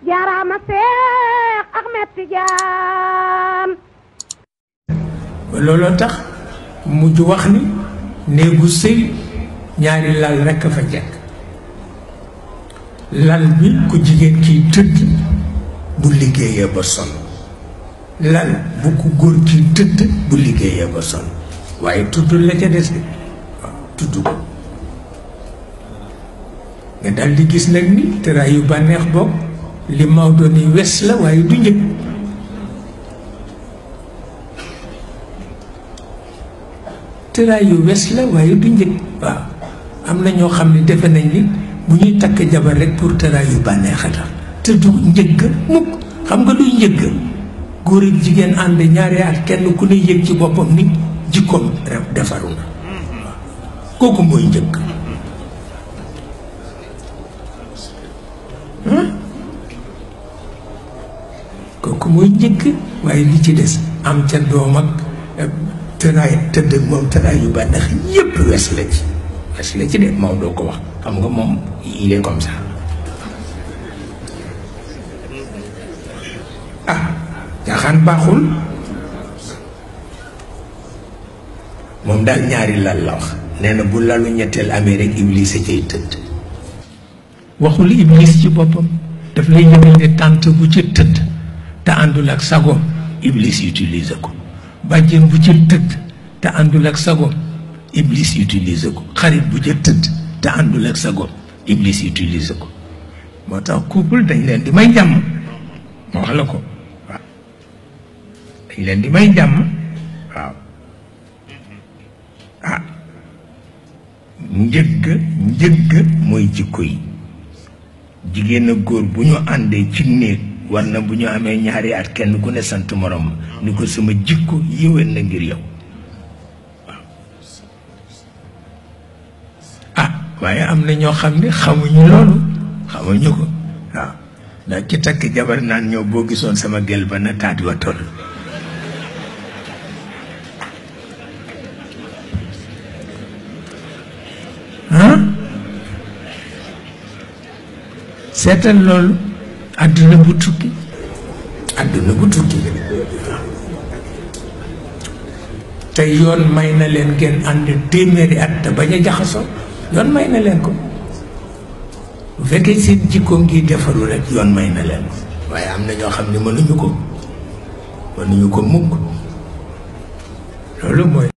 jaaraama Seex Ahmed Tijaan. looloo tax mujj wax ni néegu sëy ñaari lal rekk a fa jekk. lal bi ku jigéen kiy tëdd bu liggéeyee ba sonn, lal bu ku góor kiy tëdd bu liggéeyee ba sonn, waaye tudd la ca des de waaw tudd ko nga dal di gis nag ni tëraayu bànneex bokk li Maodo ni wes la waaye du njëg. tëraayu wes la waaye du njëg. waaw am na ñoo xam ne defe nañ ni bu ñuy takk jabar rek pour tëraayu bànneex a tax te du njëgg mukk. xam nga luy njëgg góor ak jigéen ànd ñaari at kenn ku ne yëg ci boppam ni jikkoom defaru na kooku mooy njëgg. kooku mooy njëkk. waaye li ci des am ca doom ak tëraay tëdd ak moom tëraay yu bànneex yépp wes la ci de moom doo ko wax. xam nga moom il est comme ça. ah jaaxaan baaxul. moom daal ñaari lal la wax. nee na bu lalu ñetteel amee rek iblis a cay tëdd. waxul iblis ci boppam daf lay yëgal ne tànt bu ci tëdd te àndul ak sagoom iblis utilise ko. bàjjen bu ci tëdd te àndul ak sagoom iblis utilise ko. xarit bu ci tëdd te àndul ak sagoom iblis utilise ko. moo tax couple dañ leen di may jàmm. moo wax la ko waaw dañ leen di may jàmm waaw. ah njëgg mooy jikko yi. jigéen ak góor bu ñu àndee ci néeg war na bu ñu amee ñaari at kenn ku ne sant morom ni ko sama jikko yéwén na ngir yow waaw. ah waaye am na ñoo xam ne xamuñu loolu xamuñu ko waaw. ndax ci takk jabar naan ñoo boo gisoon sama gel ba na taat wa toll. seetal loolu àdduna bu tukki te yoon may na leen ngeen ànd téeméeri at te bañ a jaxasoo yoon may na leen ko. bu fekkee seen jikko ngi defaru rek yoon may na leen ko. waaye am na ñoo xam ne mënuñu ko mukk. loolu mooy